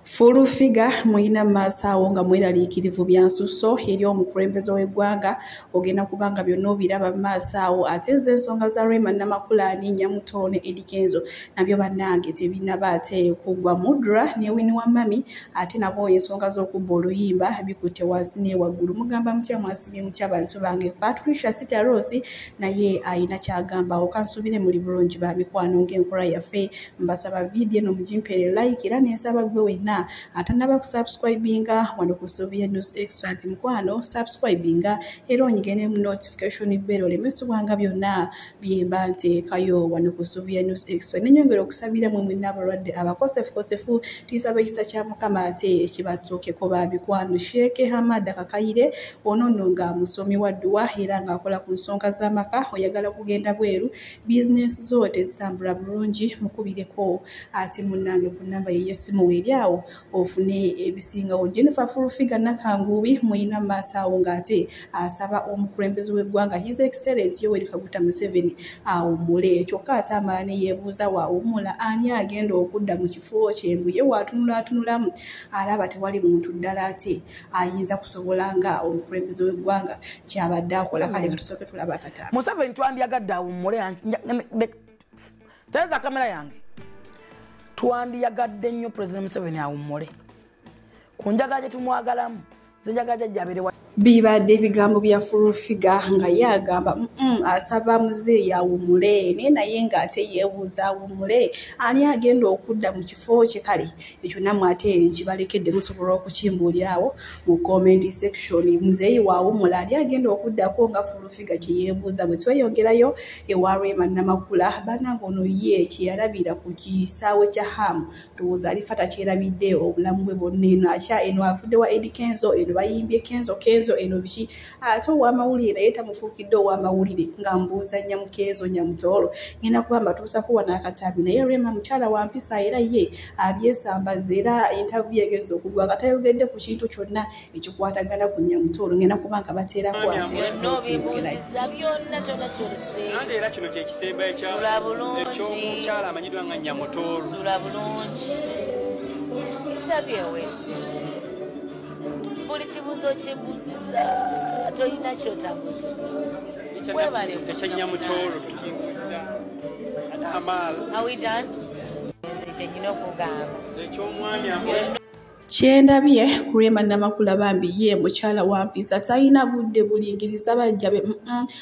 Full Figure muyina maaso awo nga mweraliikirivu bya nsusso eri omukulembeze w'eggwanga ogenda kubanga byonna obiraba mu maaso awo. Ate zo ensonga za Rema Namakula ne Nyamuto ne Eddy Kenzo nabyo bannange tebinnaba ate kuggwa. Mudra ne Winnie wa Mami ate nabo ensonga z'okubba oluyimba bikutte wansi ne waggulu. Mugamba mutya, mwasibye mutya abantu bange? Patricia Sita Rose naye ayina ky'agamba. Okansubire muli bulungi ba mikwano ng'enkola yaffe. Mbasaba vidiyo eno mugimpeere like, era nensaba gwe wenna atannaba kusubscribinga wano ku Sylvia News Extra nti mukwano subscribinga era onyige ne mu notification bell olemesebwanga byonna byemba nteekayo wano ku Sylvia News Extra. Nenyongera okusabira mwe mwenna abalwadde abakosefukosefu, tiisaba ekisa kya Mukama ate ekibatuukeko ba mikwano. Sheikh Hamada Kakayire ono nno nga musomi wa dduwa era ng'akola ku nsonga z'amaka, oyagala kugenda bweru, bizinensi zo tezitambula bulungi, mukubireko ate munnange ku nnamba ye y'essimu weeri awo ofune ebisingawo. Jennifer Full Figure Nakanguubi muyina maaso awo ng'ate asaba omukulembeze w'eggwanga His Excellency Yoweri Kaguta Museveni awummule, kyokka ate amala ne yeebuuza waawummula ani agenda okudda mu kifo kye, mbu ye waatunula atunulamu alaba tewali muntu ddala ate ayinza kusobola nga omukulembeze w'eggwanga kyabadde akola. Kale katusooke tulaba akataano. Museveni twandyagadde awummule. Tereza kamera yange. Twandiyagadde nnyo President Museveni awummule ku njagala gye tumwagalamu. Nze njagala jjajja abeere. Bibadde ebigambo bya Full Figure nga ye agamba asaba muzeeyi awummule, naye ng'ate yeebuuza awummule ani agenda okudda mu kifo kye. Kale ekyo nammwe ate nkibalekedde, musobola okukimbuulira awo mu comment section. Muzeeyi waawummula ani agenda okuddako nga Full Figure kye yeebuuza? Bwe tweyongerayo ewa Rema Namakula, bannange ono ye kyeyalabira ku kisaawe kya Ham ndowooza alifa takyerabidde obulamu bwe bwonna. Eno akya eno avudde wa Eddy Kenzo, eno bayimbye Kenzo Kenzo eno biki, ate ow'amawulire naye tamufuukidde ow'amawulire nga mbuuza Nyamukenzo Nyamutoolo. Ngenda kuba mbatuusako wano akatambi. Naye Rema mukyala wa mpisa era ye abyesambaza, era interview egenza okugwa nga tayogedde ku kintu kyonna ekikwatagana ku Nyamutoolo. Ngenda kuba nga bateerako ate. Byonna obibuuzizza byonna, tonna kyolese. Ate era kino kyekisemba Sula bulungi. Eky'omukyala amanyiddwa nga Nyamutoolo. Sula bulungi, interview ewedde. Buli kibuuzo kimbuuziza, tolina kyotambuuziza. Webale. Ekya Nyamutoolo tukinguza ate amaal. Are we done? Kyenyina okugamba. Eky'omwami. Kyendabye ku Rema Namakula, bambi ye mukyala wa mpisa, talina budde bulingiriza bajja be,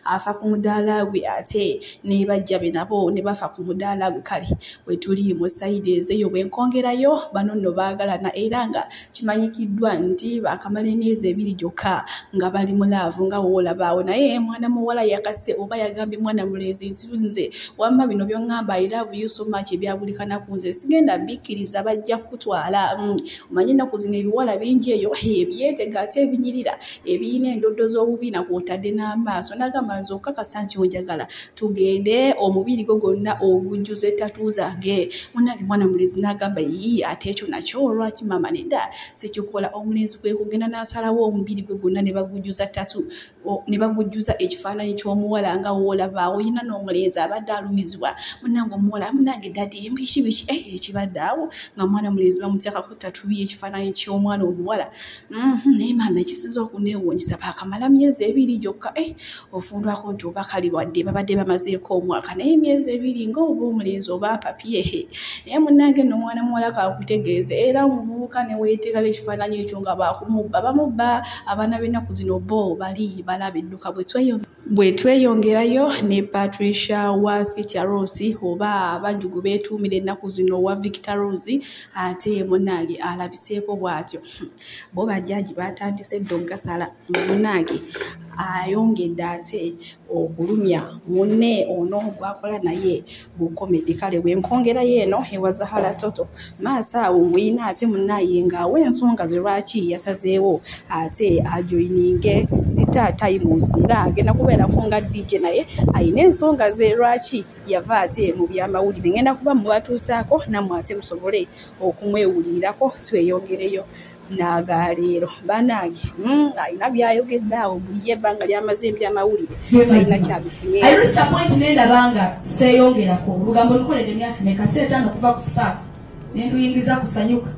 afa ku mudaala gwe ate ne bajja be nabo ne bafa ku mudaala gwe. Kale wetuli mu side ezeeyo. Bwe nkongerayo, bano nno baagalana era nga kimanyikiddwa nti baakamala emyezi 2 gyokka nga bali mu love nga woolabaawo. Naye mwana muwala yakase oba yagambye mwana mulenzi nti nze wamma bino by'oŋŋamba, "I love you so much," ebya buli kanaku nze sigenda bikkiriza, bajja kukutwala. Omanyi ennaku zino ebiwala bingi eyo ebyeetega ate ebinyirira ebiyina endoddo z'obubi nakwotadde n'amaaso. Nagamba nze okukakasa nti onjagala, tugende omubiri gwo gwonna ogujjuza e tattoo zange. Munnange mwana mulenzi n'agamba, "Yii, ate ekyo nakyo lwaki maama? Nedda, sikikola." Omulenzi kwe kugenda n'asalawo omubiri gwe gwonna ne bagujjuza tattoo, ne bagujjuza ekifaananyi ky'omuwala nga woolabaawo. Yina n'omulenzi abadde alumizibwa munnange omuwala, "Munnange daddy, biki biki?" Eh, ekibadde awo nga mwana mulenzi bamuteekako tattoo y'ekifaananyi ky'omwana omuwala. Naye maama ekisinza okuneewuunyisa, baakamala myezi 2 gyokka. Eh, ofundwako nti oba kali wadde babadde bamazeeko omwaka, naye emyezi 2 nga oba omulenzi oba apapye. Naye munnange nno omwana muwala kankutegeeze, era omuvubuka ne weeteekako ekifaananyi ekyo nga baakumubba bamubba. Abaana b'ennaku zino bo bali balaba edduka. Bwe tweyongerayo ne Patricia wa Sitya Rose oba abangi gwe beetuumira ennaku zino wa Victor Rose, ate munnange alabiseeko bw'atyo. Bo bajjaaji baatandise dda okugasala. Munnange ayongedde ate okulumya munne ono gwakola naye bukomedi. Kale bwe nkongerayo eno ewa Zahara Toto maaso awo muyina ate munnaye ng'awa ensonga ze lwaki yasazeewo ate ajoyininge Star Times, era agenda kubeerako nga DJ, naye ayina ensonga ze lwaki yava ate mu byamawulire. Ngenda kuba mubatuusaako nammwe ate musobole okumwewulirirako. Tweyongereyo n'agaleero bannange, alina byayogedde awo buye ebbanga lyamaze ebyamawulire talina kyabifunye. I reached a point nendaba nga seeyongerako. Olugambo lukoledde emyaka meka? Si 5 okuva ku Spark nenduyingiza kusanyuka.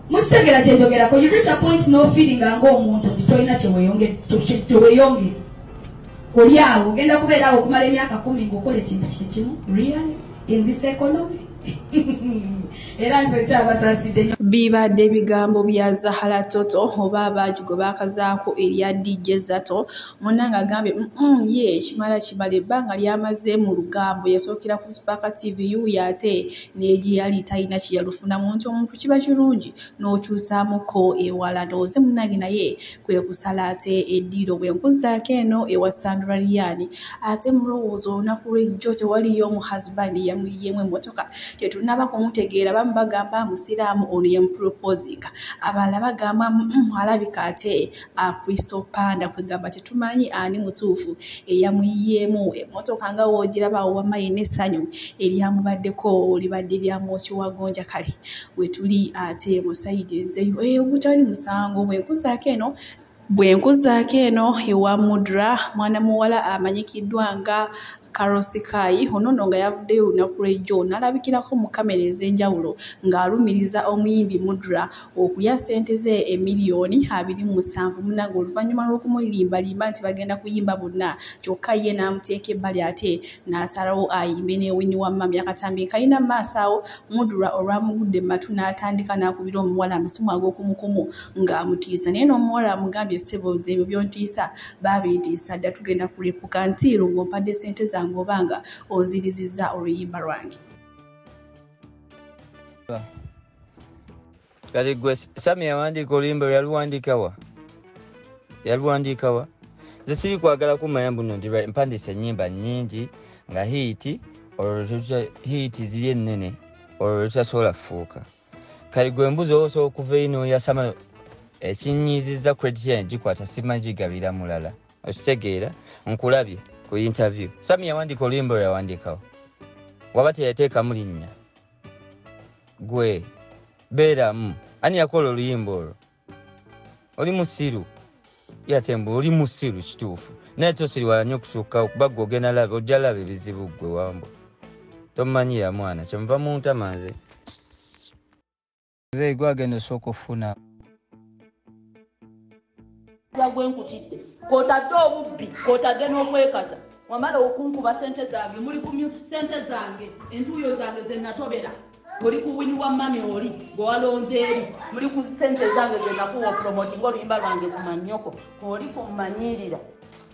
Mukitegera kyenjogerako, you reach a point no feeling ng'omuntu nti tolina kyeweyongera. Oli awo ogenda kubeera awo okumala emyaka 10 ng'okola ekintu kyekimu. Really? In this economy? Era nze nkyabasaasidde nnyo. Bibadde ebigambo bya Zahara Toto oba abaagi gwe baakazaako erya DJ Zato. Munnange agambye ye kimala kimala ebbanga lyamaze mu lugambo, yasookera ku Spark TV yuuyo ate n'egye yali talina kye yalufunamu nti omuntu kiba kirungi n'okyusaamuko ewala. Ndowooze munnange naye kwe kusala ate eddiiro bwe nkuzaako eno ewa Sandra Lian. Ate mulowooza olunaku lw'ejjo tewaliyo omu husband yamuyiyeemu emmotoka, tetunnaba kumutegeera. Bamu bagamba musiraamu ono yamuproposinga, abalala bagamba alabika ate Crystal Panda. Kwegamba tetumanyi ani mutuufu eyamuyiyeemu emmotoka nga woogiraba wammaye n'essanyu eryamubaddeko libadde lya mwoki wa gonja. Kale wetuli ate mu sayidi ezeeyo ogutali musango. Bwe nkuzaako eno ewa Mudra, mwana muwala amanyikiddwa nga Karosikayi, ono nno nga yavuddeyo olunaku lw'ejjo n'alabikirako mu kamera ez'enjawulo ng'alumiriza omuyimbi Mudra okulya ssente ze emiliyoni 27 munnange oluvannyuma lw'okumulimbalimba nti bagenda kuyimba bonna, kyokka ye n'amuteeka ebbali ate n'asalawo ayimbe ne Winnie wa Mami. Akatambi kalina mu maaso awo Mudra olwamugudde mu matu n'atandika n'akubira omuwala amasimu ag'okumukumu ng'amutiisa, naye n'omuwala amugambye ssebo nze ebyo by'ontiisa baabintiisa dda, tugenda kulepuka nti ng'ompadde ssente zange obanga onzirizizza oluyimba lwange. Kati gwe Sami yawandiika oluyimba yaluwandiikawa? Yaluwandiikawa? Nze siri kwagala kumanya mbuno nti mpandiise ennyimba nnyingi nga hiiti, olwo hiiti ziri ennene olwo lutasobola kufuuka. Kati gwe mbuzi osobola okuva eno oyasama ekinyiizizza credit yange gikwata simanyi gigabira mulala. Okitegeera? Nkulabye ku interview. Sami yawandiika oluyimba olwo yawandiikawo. Waba teyateekamu linnya. Gwe beeramu. Ani yakola oluyimba olwo? Oli musiru. Yatembu oli musiru kituufu. Naye tosiriwala nnyo okusukkawo kuba ggwe ogenda laba ojja laba ebizibu ggwe wambwa. Tommanyiira mwana kyenva mu ntama nze. Nze gwe agenda osooka ofuna. Gwe nkutidde k'otadde obubbi k'otadde n'okwekaza wamala okunkuba ssente zange muli ku ssente zange entuuyo zange ze natobera muli ku Winnie wa Mami oli gwe walonze eri muli ku ssente zange ze nakuwa promotinga oluyimba lwange ku mannyoko oli kummanyiirira.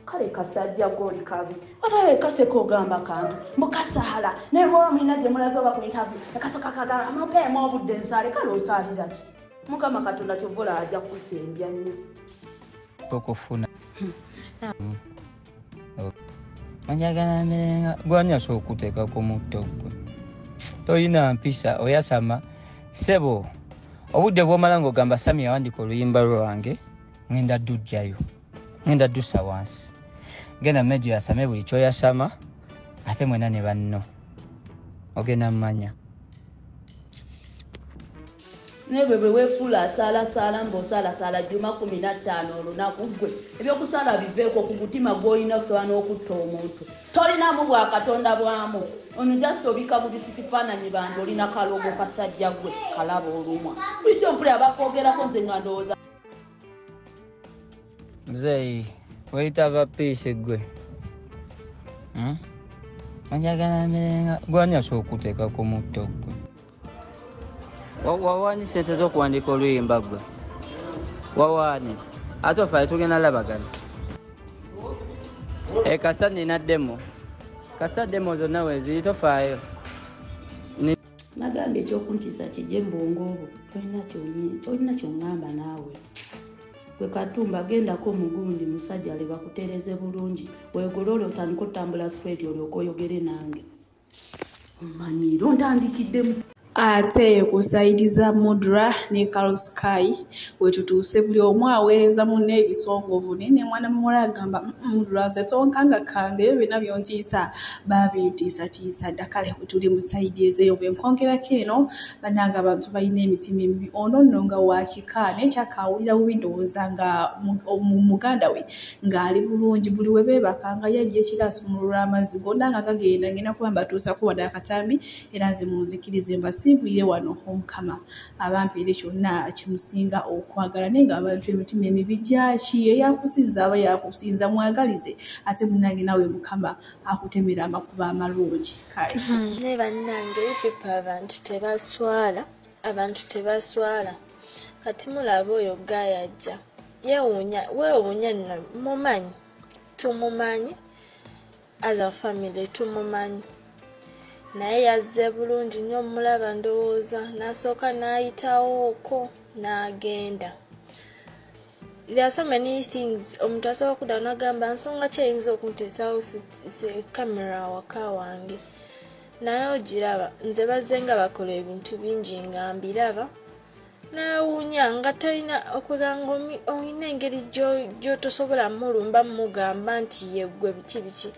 Kale kasajja g'oli kabi ate kaseka ogamba kantu mbukasaala naye bw'oba mulina gye mulaze oba ku interview akaseka kagala amampeemu obudde nsaale. Kale osaalira ki? Mukama Katonda ky'ovola ajja kukusembya nnyo. Okufuna njagala mberenga gwani asobola okuteekako mutto gwe toyina mpisa oyasama ssebo obudde bw'omala ng'ogamba Sami yawandiika oluyimba lwange ngenda ddujjayo ngenda ddusa wansi genda mejo yasame buli ky'oyasama ate mwena ne banno ogenda mmanya. Naye bwe weefuula asaalasaala ng'osaalasaala Juma 15 olunaku ggwe ebyokusaala biveeko ku mutima gw'olina okusobola n'okutta omuntu. Tolinamu bwa Katonda bwamu ono just obika bubisi kifaananyi bantu olina kalogo kasajja ggwe kalaba olumwa. Bulijjo mpulira bakwogerako nze nga ndowooza. Mzeeyi weyita va piisi ggwe. Njagala mberenga gwani asobola okuteekako mutto ggwe? Wawaani ssente z'okuwandiika oluyimba ggwe? Wawaani? Ate ofaale tugenda labagana. Kasa nina demo. Kasa demo zonna weeziri tofaayo. Nagambye ekyokuntiisa kijje mu bwongo bwo tolina ky'oŋŋamba naawe. Gwe Katumba gendako omugundi musajja ale bakutereeze bulungi weegolole otandike otambula straight olyoke oyogere nange. Omanyiire ontandikidde. Ate ku sayidi za Mudra ne Karosikayi wetutuuse buli omu aweereza munne ebisongovu, naye ne mwana muwala agamba Mudra nze tonkanga kange ebyo byonna byontiisa baabintiisatiisa dda. Kale wetuli mu sayidi ezeeyo bwe nkwongerako eno bannange abantu balina emitima emibi. Ono nno nga wa kika naye kyakaawulira bubi ndowooza nga muganda we ng'ali bulungi buli we beebaka nga yajja ekiro asumulula amazzi gonna nga gagenda ngenda kuba mbatuusako wadde akatambi era nze munzikirize mbasi. Kansiibulire wano, Omukama abampeere kyonna kyemusinga okwagala. Naye ng'abantu emitima emibi gyaki? Eyakusinza aba yakusinza, mwagalize ate munnange nawe Mukama akutemera amakubo amalungi. Kale naye bannange, people, abantu tebaswala, abantu tebaswala. Kati mulaba oyo gayajja yeewuunya, weewuunya nno. Mumanyi, tumumanyi as a family, tumumanyi, naye yazze bulungi nnyo. Mulaba, ndowooza n'asooka n'ayitawooko n'agenda. There are so many things omuntu asobola okudda n'agamba, nsonga ki eyinza okunteesawo kamera awaka wange? Naye ogiraba, nze bazze nga bakola ebintu bingi nga mbiraba, nawuunya nga talina okweganga olina engeri gy'otosobola mulumba mugamba nti yeggwe biki biki.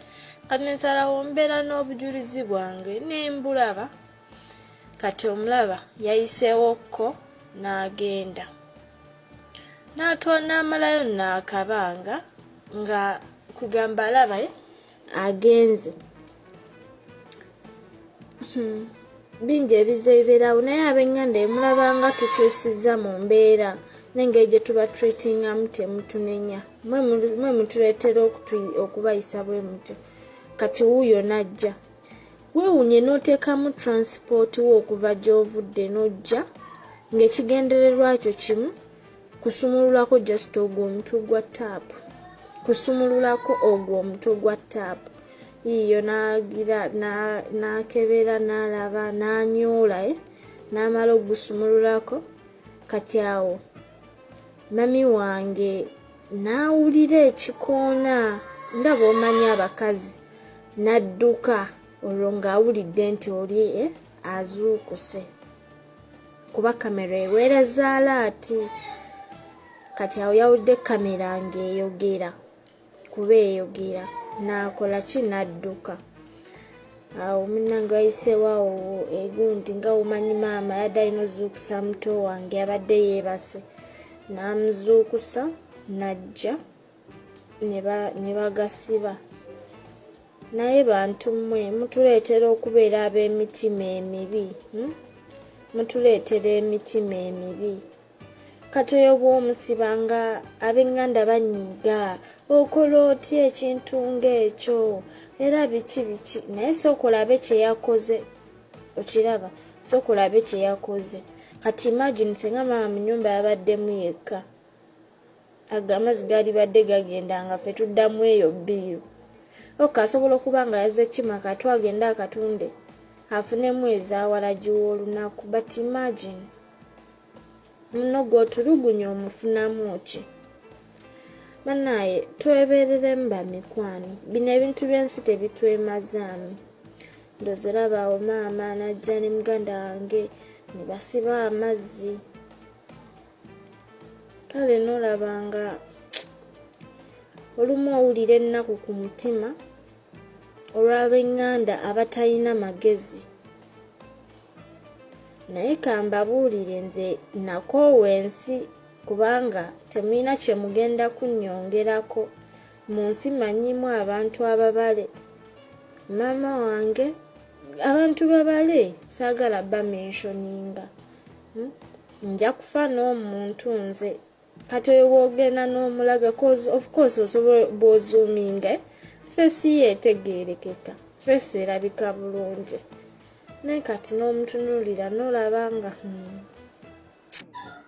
Kati nensalawo mbeera n'obujulizi bwange nembulaba. Kati omulaba yayiseewokko n'agenda n'atwala n'amalayo n'akabanga nga kugamba alaba agenze. Bingi ebizze bibeerawo, naye ab'eŋŋanda emulabanga tukyusizza mu mbeera n'engeri gye tuba treatingamu. Temutunenya, mwe mutuleetera okubayisa bwe mutyo. Kati wuuyo n'ajja, weewuunye n'oteekamu transport wo okuva gy'ovudde n'ojja ng'ekigendererwa kyo kimu, kusumululako just ogwo omutwe gwa taapu, kusumululako ogwo omutwe gwa taapu. Yiiyo n'agira n'akebera n'alaba n'anyoola, n'amala ogusumululako. Kati awo mami wange n'awulira ekikoona nga bw'omanyi abakazi, n'adduka olwo ng'awulidde nti oli azuukuse, kuba kamera eweereza alert. Kati awo yawulidde kamera ng'eyogera, kuba eyogera, n'akola ki? N'adduka. Awo munnange wayiseewo awo egundi, nga womanyi maama yadde alina ozuukusa muto wange abadde yeebase, n'amuzuukusa n'ajja ne bagasiba. Naye bantu mmwe mutuleetera okubeera ab'emitima emibi, Mutuleetera emitima emibi. Kati oyo bw'omusiba nga ab'eŋŋanda banyiiga, okola otya ekintu ng'ekyo, era biki biki? Naye sooka olabe kye yakoze, okiraba? Sooka olabe kye yakoze. Kati imagine singa maama mu nnyumba yabaddemu yekka, ago amazzi gaalibadde gagenda nga ffe tuddamu eyo bbiiru. Ok, asobola okuba nga yazze kima katu agende akatunde afunemu ezaawalagi w'olunaku, but imagine muno gw'otulugunya omufunamu ki? Bannaaye, twebeereremu bamikwano, bino ebintu by'ensi tebitwemazaamu. Ndowooza olaba awo maama n'ajja ne muganda wange ne basiba amazzi. Kale n'olaba nga olumu owulira ennaku ku mutima olw'ab'eŋŋanda abatalina magezi. Naye kambabuulire, nze nakoowa ensi, kubanga temulina kye mugenda kunnyongerako mu nsi. Manyimu abantu ababale, maama wange, abantu babale, saagala bamentioninga. Nja kufa n'omuntu nze. Kati oyo bw'ogenda n'omulaga, cause of course osobola bw'ozoominga, face ye etegeerekeka, face erabika bulungi, naye kati n'omutunuulira n'olaba nga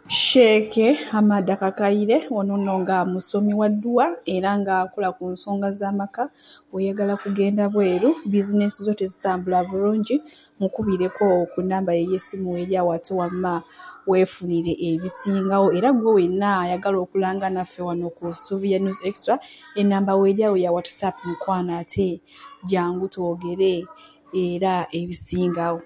Sheikh Hamada Kakaire ono nno nga musomi wa dduwa era ng'akola ku nsonga z'amaka. Oyagala kugenda bweru, bizinensi zo tezitambula bulungi, mukubireko ku nnamba ye ey'essimu eri awo ate wamma weefunire ebisingawo. Era ggwe wenna ayagala okulanga naffe wano ku Suvia News Extra, ennamba weeri awo ya WhatsApp, mukwano, ate jangu twogere era ebisingawo.